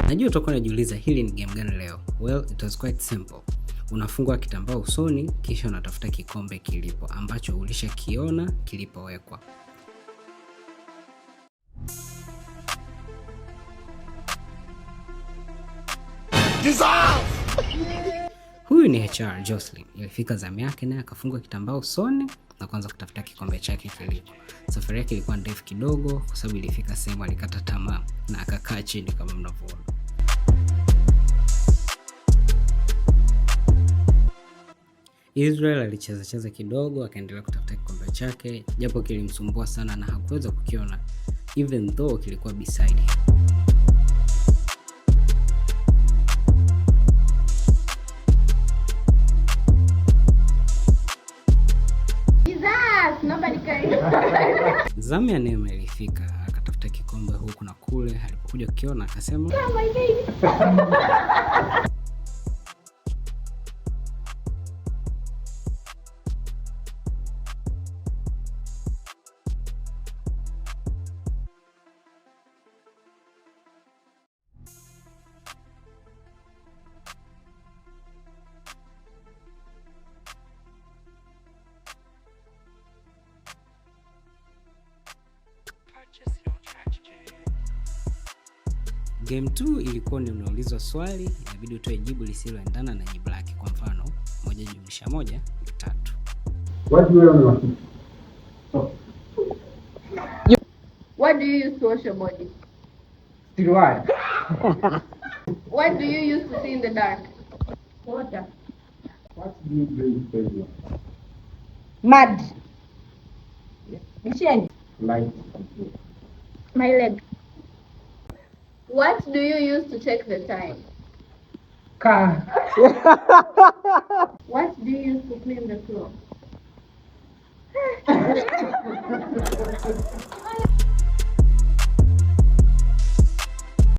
Najua utakuwa unajiuliza hili ni game gani leo. Well, it was quite simple. Unafungwa kitambaa usoni kisha unatafuta kikombe kilipo ambacho ulishakiona kilipowekwa. Huyu ni HR Jocelyn. Ilifika zamu yake naye akafungwa kitambaa usoni na kuanza kutafuta kikombe chake kilipo. Safari yake ilikuwa ndefu kidogo kwa sababu ilifika sehemu alikata tamaa na akakaa chini kama mnavyoona. Israel alicheza kidogo akaendelea kutafuta kikombe chake japo kilimsumbua sana na hakuweza kukiona even though kilikuwa beside him. Zamu ya Neema ilifika, akatafuta kikombe huku na kule, alipokuja kukiona akasema Game 2 ilikuwa ni unaulizwa swali, inabidi utoe jibu lisiloendana na jibu lake. Kwa mfano, 1+1 ni 3. What do you use to wash your body? Still why? What do you use to see in the dark? Water. What do you drink favorite? Mud. Light. My leg. What do you use to check the time? Car. What do you use to clean the floor?